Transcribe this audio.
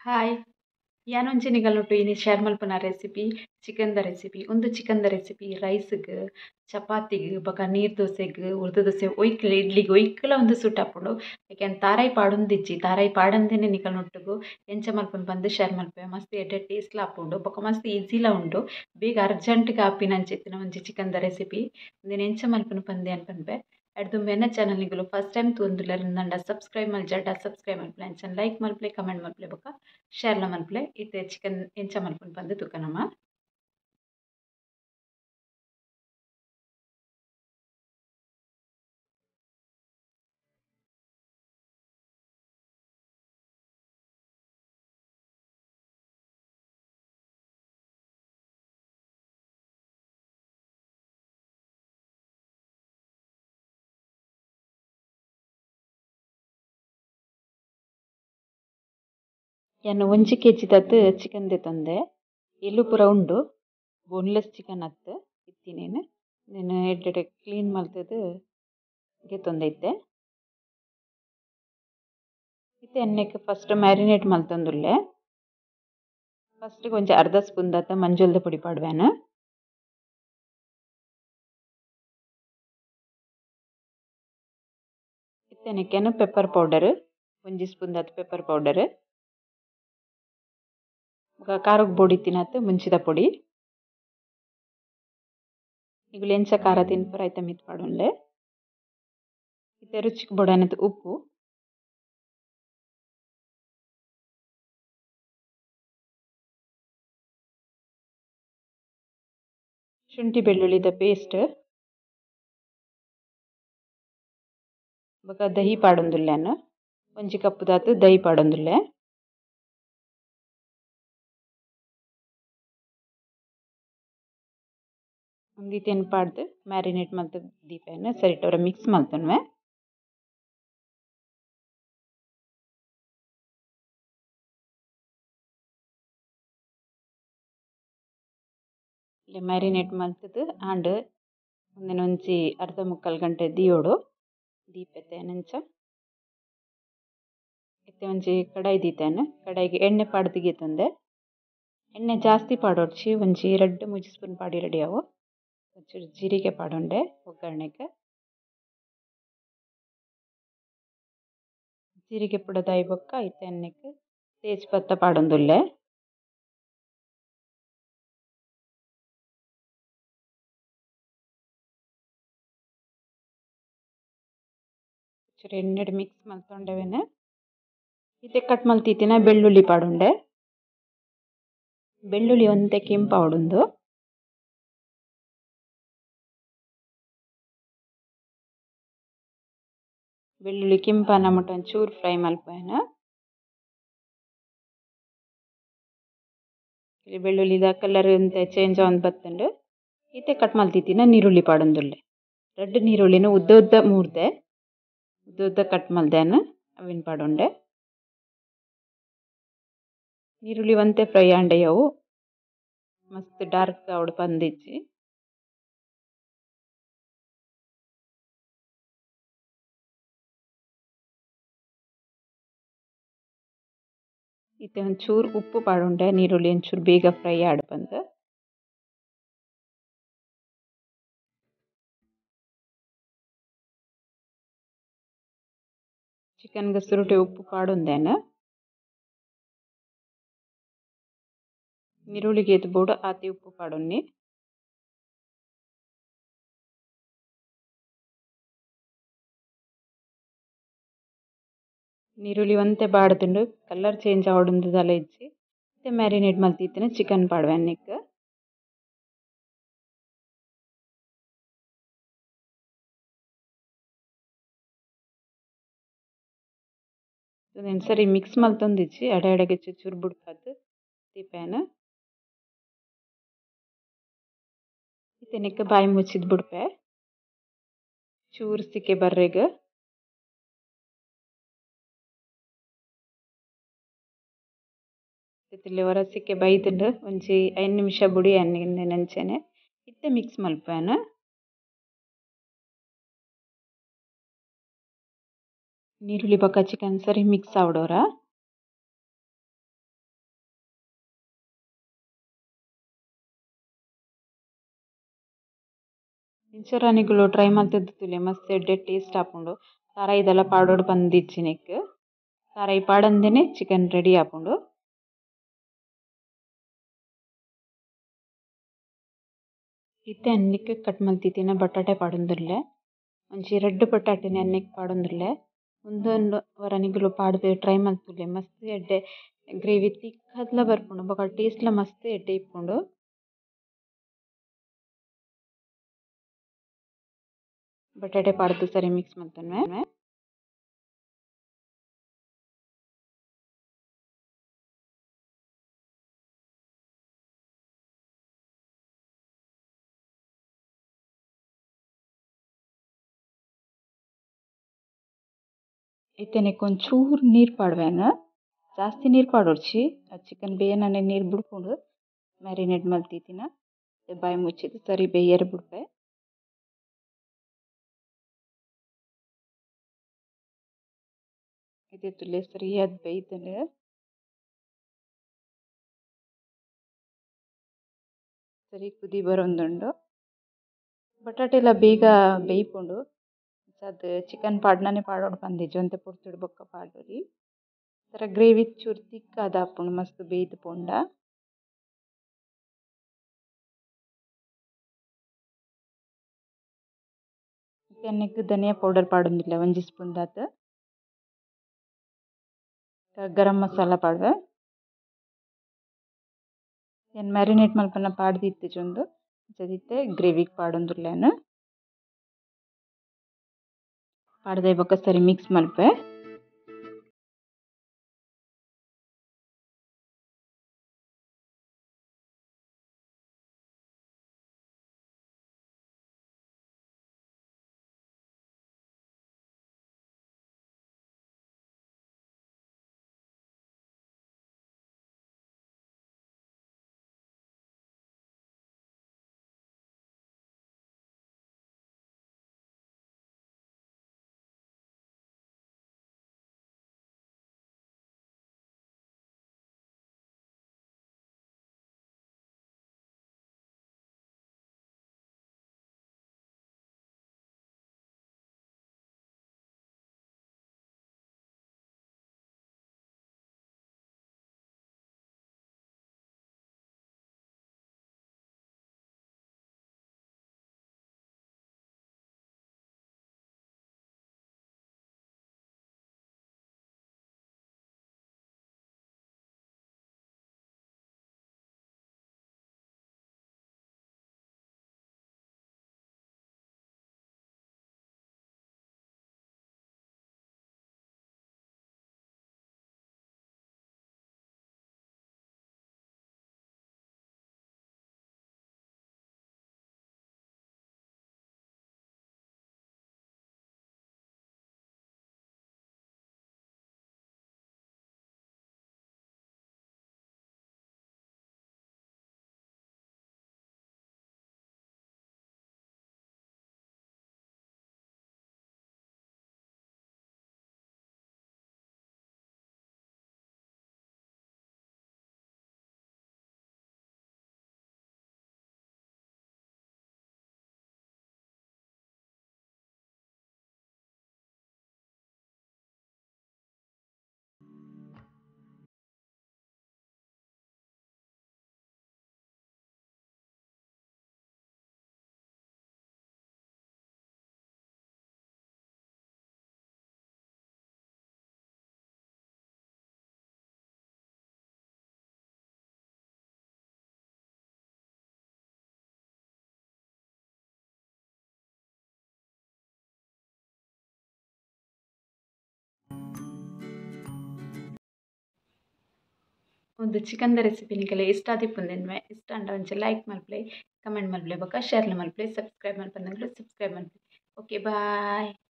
Hi, ಯಾನೊಂಜಿ ನಿಗಲ್ನೊಟ್ಟು ಇನಿ share ಮಲ್ಪುನ recipe chicken the recipe. ಉಂದು ಚಿಕನ್ the recipe ರೈಸ್ಗ್, ಚಪಾತಿಗ್, ಬೊಕ ನೀರ್ ದೋಸೆಗ್, ಉರ್ದು ದೋಸೆ, ಒಯ್ಕ್ಲ ಇಡ್ಲಿಗ್ ಒಯ್ಕ್ಲ ಉಂದು ಸೂಟ್ ಆಪುಂಡು. ಏಕೆನ್ ತಾರಾಯಿ ಪಾಡೊಂದಿಜ್ಜಿ, ತಾರಾಯಿ ಪಾಡಂದೆನೆ ನಿಕಲ್ನೊಟ್ಟುಗು ಎಂಚ ಮಲ್ಪುನು ಪಂದ್ ಶೇರ್ ಮಲ್ಪುವೆ. ಮಸ್ತ್ ಎಡ್ಡೆ ಟೇಸ್ಟ್ಲ ಆಪುಂಡು ಬೊಕ ಮಸ್ತ್ ಈಸಿಲ ಉಂಡು. ಬೇಗ ಅರ್ಜೆಂಟ್ಗ್ ಆಪಿನಂಚಿತ್ತಿನ ಒಂಜಿ ಚಿಕನ್ the recipe. ಉಂದೆನ್ ಎಂಚ ಮಲ್ಪುನು ಪಂದ್ ಯಾನ್ ಪನ್ಪೆ. ಅಡ್ದುಂಬು ಎನ್ನ ಚಾನಲ್ ನಿಗುಲು ಫಸ್ಟ್ ಟೈಮ್ ತೂವೊಂದುಲ್ಲೆರ್ ಅಂಡ ಸಬ್ಸ್ಕ್ರೈಬ್ ಮಲ್ಜಾಡ ಸಬ್ಸ್ಕ್ರೈಬ್ ಮಲ್ಪುಲೆ, ಅಂಚನೆ ಲೈಕ್ ಮಲ್ಪುಲೆ, ಕಮೆಂಟ್ ಮಲ್ಪುಲೆ ಬೊಕ ಶೇರ್ಲ ಮಲ್ಪುಲೆ. ಇತ್ತೆ ಚಿಕನ್ ಎಂಚ ಮಲ್ಪುನು ಪಂದ್ ತೂಕ ನಮ. ಯಾನ್ 1 ಕೆಜಿ ದತ್ ಚಿಕನ್ ದೆತೊಂದೆ. ಎಲು ಪೂರ ಉಂಡು, ಬೋನ್ಲೆಸ್ ಚಿಕನ್ ಅತ್ತ್ ಇತ್ತಿನೇನ್. ನೆನ್ ಎಡ್ಡೆಡೆ ಕ್ಲೀನ್ ಮಲ್ತುದು ಗೆತೊಂದೆ ಇತ್ತೆ. ಇತ್ತೆ ಎಣ್ಣೆಗ್ ಫಸ್ಟ್ ಮ್ಯಾರಿನೇಟ್ ಮಲ್ತೊಂದುಲ್ಲೆ. ಫಸ್ಟ್ ಒಂಜಿ ಅರ್ಧ ಸ್ಪೂನ್ ದತ್ ಮಂಜೊಲ್ದ ಪೊಡಿ ಪಾಡುವೆನ್. ಇತ್ತೆ ನೆಕ್ಕೆನ್ ಪೆಪ್ಪರ್ ಪೌಡರ್, 1 ಸ್ಪೂನ್ ದತ್ ಪೆಪ್ಪರ್ ಪೌಡರ್. ಖಾರಗ್ ಬೋಡಿತ್ತಿನತ್ ಮುಂಚಿದ ಪೊಡಿ. ನಿಗುಲು ಎಂಚ ಖಾರ ತಿನ್ಪರ ಐತ ಮಿತ್ತ್ ಪಾಡೊನ್ಲೆ. ಇತ್ತೆ ರುಚಿಗ್ ಬೋಡಾಯಿನತ್ ಉಪ್ಪು. ಶುಂಠಿ ಬೆಳ್ಳುಳ್ಳಿದ ಪೇಸ್ಟ್. ಬೊಕ ದಹಿ ಪಾಡೊಂದುಲ್ಲೆನ್. 1 ಕಪ್ ದಾತ್ ದಹಿ ಪಾಡೊಂದುಲ್ಲೆ. ಒಂದಿತ್ತೇನು ಪಾಡ್ದು ಮ್ಯಾರಿನೇಟ್ ಮಲ್ತ್ ದೀಪೆನ್ ಸರಿಟ್ ಒರ ಮಿಕ್ಸ್ ಮಲ್ತೊನ್ವೆ. ಮ್ಯಾರಿನೇಟ್ ಮಲ್ತುದು ಆಂಡ್ ಉಂದೆನ್ ಒಂಜಿ ಅರ್ಧ ಮುಕ್ಕಾಲ್ ಗಂಟೆ ದಿಯೋಡು ದೀಪೆತೆ ನಂಚ. ಇತ್ತೆ ಒಂಜಿ ಕಡಾಯಿ ದೀತೇನೆ. ಕಡಾಯಿಗೆ ಎಣ್ಣೆ ಪಾಡ್ದು ಗೀತೊಂದೆ. ಎಣ್ಣೆ ಜಾಸ್ತಿ ಪಾಡೊಡ್ಚಿ, ಒಂಜಿ 2-3 ಸ್ಪೂನ್ ಪಾಡಿ ರೆಡಿ ಆವು. ಒಂಚೂರು ಜೀರಿಗೆ ಪಾಡೊಂಡೆ ಒಗ್ಗರಣೆಗೆ. ಜೀರಿಗೆ ಪುಡದಾಯಿ ಬೊಕ್ಕ ಇತ್ತೆ ಎಣ್ಣೆಗ್ ತೇಜ್ ಪತ್ತ ಪಾಡೊಂದುಲ್ಲೆ. ಒಂಚೂರು ಎಣ್ಣೆಡ್ ಮಿಕ್ಸ್ ಮಲ್ತೊಂಡೆವೆನ್. ಇತ್ತೆ ಕಟ್ ಮಲ್ತಿತ್ತಿನ ಬೆಳ್ಳುಳ್ಳಿ ಪಾಡೊಂಡೆ. ಬೆಳ್ಳುಳ್ಳಿ ಒಂತೆ ಕೆಂಪಾವೊಡುಂದು. ಬೆಳ್ಳುಳ್ಳಿ ಕೆಂಪಾನ ಮುಟ್ಟ ಒಂಚೂರು ಫ್ರೈ ಮಲ್ಪುವೆನ್. ಬೆಳ್ಳುಳ್ಳಿದ ಕಲರ್ ಒಂತೆ ಚೇಂಜ್ ಆವೊಂದು ಬತ್ತುಂಡು. ಇತ್ತೆ ಕಟ್ ಮಲ್ತಿತ್ತಿನ ನೀರುಳ್ಳಿ ಪಾಡೊಂದುಲ್ಲೆ. 2 ನೀರುಳ್ಳಿನ ಉದ್ದ ಉದ್ದ ಮೂರ್ದೆ, ಉದ್ದ ಉದ್ದ ಕಟ್ ಮಲ್ದೆನ್ ಅವೆನ್ ಪಾಡೊಂಡೆ. ನೀರುಳ್ಳಿ ಒಂತೆ ಫ್ರೈ ಆಂಡೆಯವು, ಮಸ್ತ್ ಡಾರ್ಕ್ ಆವೊಡು ಪಂದಿಜ್ಜಿ. ಇತ್ತೆ ಒಂಚೂರು ಉಪ್ಪು ಪಾಡೊಂಡೆ, ನೀರುಳ್ಳಿ ಒಂಚೂರು ಬೇಗ ಫ್ರೈ ಆಡ್ ಪಂದ್. ಚಿಕನ್ಗೆ ಸುರುಟೆ ಉಪ್ಪು ಪಾಡೊಂದೇನು. ನೀರುಳ್ಳಿಗೆ ಏತ್ ಬೋಡು ಆತೆ ಉಪ್ಪು ಪಾಡೊನ್ನಿ. ನೀರುಳ್ಳಿ ಒಂತೆ ಬಾಡ್ದುಂಡು, ಕಲರ್ ಚೇಂಜ್ ಆವೊಡುಂದು ದಾಲ ಇಜ್ಜಿ. ಇತ್ತೆ ಮ್ಯಾರಿನೇಟ್ ಮಲ್ತಿತ್ತಿನ ಚಿಕನ್ ಪಾಡುವೆ ನೆಕ್ಕ್. ಉಂದೆನ್ ಸರಿ ಮಿಕ್ಸ್ ಮಲ್ತೊಂದಿಜ್ಜಿ, ಅಡೆ ಅಡೆಗೆ ಚೂರು ಬುಡ್ಪಾದ್ ದೀಪೆನ್. ಇತ್ತೆ ನೆಕ್ಕ್ ಬಾಯಿ ಮುಚ್ಚಿದ್ ಬುಡ್ಪೆ ಚೂರು ಸಿಕ್ಕೆ ಬರ್ರೆಗ್. ಒರ ಸಿಕ್ಕೆ ಬೈದುಂಡು, ಒಂಜಿ 5 ನಿಮಿಷ ಬುಡಿ ಅಂಚನೆ. ಇತ್ತೆ ಮಿಕ್ಸ್ ಮಲ್ಪುವೆನ್. ನೀರುಳ್ಳಿ ಬೊಕ ಚಿಕನ್ ಸರಿ ಮಿಕ್ಸ್ ಆವೊಡೊರ. ಇಂಚರನಿಗುಲು ಟ್ರೈ ಮಲ್ತುದು ತೂಲೆ ಮಸ್ತ್ ಎಡ್ಡೆ ಟೇಸ್ಟ್ ಆಪುಂಡು. ತಾರಾಯಿದೆಲ್ಲ ಪಾಡೋಡು ಪಂದಿಜ್ಜಿ ನೆಕ್ಕ್. ತಾರಾಯಿ ಪಾಡಂದೆನೆ ಚಿಕನ್ ರೆಡಿ ಆಪುಂಡು. ಇತ್ತೆ ಅನ್ನಿಕ್ ಕಟ್ ಮಲ್ತಿತ್ತಿನ ಬಟಾಟೆ ಪಾಡೊಂದುಲ್ಲೆ. ಒಂಜಿ ರಡ್ಡ್ ಬಟಾಟೆನೆ ಅನ್ನಿಕ್ ಪಾಡೊಂದುಲ್ಲೆ. ಉಂದೊಂದು ವರನಿಗುಲು ಪಾಡ್ದ್ ಟ್ರೈ ಮಲ್ತುಲೆ ಮಸ್ತ್ ಎಡ್ಡೆ ಗ್ರೇವಿ ತಿಕ್ಕಾದ್ಲ ಬರ್ಪುಂಡು ಬೊಕ ಟೇಸ್ಟ್ ಲ ಮಸ್ತ್ ಎಡ್ಡೆ ಇಪ್ಪುಂಡು. ಬಟಾಟೆ ಪಾಡ್ದ್ ಸರಿ ಮಿಕ್ಸ್ ಮಲ್ತೊನ್ವೆ. ಇತ್ತೆ ನೆಕ್ಕ್ ಒಂಚೂರು ನೀರು ಪಾಡ್ವೆನ್. ಜಾಸ್ತಿ ನೀರು ಪಾಡೊಡ್ಚಿ ಚಿಕನ್ ಬೇಯನನೆ ನೀರು ಬುಡ್ಪುಂಡು. ಮ್ಯಾರಿನೇಟ್ ಮಲ್ತಿತ್ತಿನ ಬಾಯಿ ಮುಚ್ಚಿದ್ ಸರಿ ಬೇಯರೆ ಬುಡ್ಪೆ. ಇತ್ತೆ ತೂಲೆ ಸರಿಯಾದ್ ಬೇಯ್ದ್ಂಡ್. ಸರಿ ಕುದಿ ಬರೊಂದುಂಡು. ಬಟಾಟೆ ಲ ಬೇಗ ಬೇಯ್ಪುಂಡು. ಅಂಚಾದ್ ಚಿಕನ್ ಪಾಡ್ನನೆ ಪಾಡೊಡು ಪಂದಿಜ್ಜಿ ಒಂತೆ ಪೊರ್ತುಡು ಬೊಕ್ಕ ಪಾಡೊಲಿ. ಸರ ಗ್ರೇವಿ ಚೂರು ತಿಕ್ಕಾದ್ ಆಪುಂಡು ಮಸ್ತ್ ಬೇಯ್ದ್ ಪೋಂಡ. ಇತ್ತೆ ನೆಕ್ಕ್ ಧನಿಯಾ ಪೌಡರ್ ಪಾಡೊಂದುಲ್ಲೆ ಒಂಜಿ ಸ್ಪೂನ್ ದಾತ್. ಗರಂ ಮಸಾಲ ಪಾಡ್ವೆ. ಯಾನ್ ಮ್ಯಾರಿನೇಟ್ ಮಲ್ಪುನ ಪಾಡ್ದಿತ್ತಿಜಿ ಉಂದು. ಅಂಚಾದ್ ಇತ್ತೆ ಗ್ರೇವಿಗ್ ಪಾಡೊಂದುಲ್ಲೆನ್. ಪಾಡ್ದೆ ಬೊಕ್ಕ ಸರಿ ಮಿಕ್ಸ್ ಮಲ್ಪೆ. ಒಂದು ಚಿಕನ್ the recipe ನಿಕಲೆ ಇಷ್ಟ ಆದಿಪ್ಪುಂದೆನ್ವೆ. ಇಷ್ಟ ಆಂಡ ಒಂಚಿ ಲೈಕ್ ಮಲ್ಪುಲೆ, ಕಮೆಂಟ್ ಮಲ್ಪುಲೆ, ಬೊಕ್ಕ ಶೇರ್ ಮಲ್ಪುಲೆ, ಸಬ್ಸ್ಕ್ರೈಬ್ ಮಲ್ಪಂದಂಗುಲು ಸಬ್ಸ್ಕ್ರೈಬ್ ಮಲ್ಪುಲೆ. Okay bye.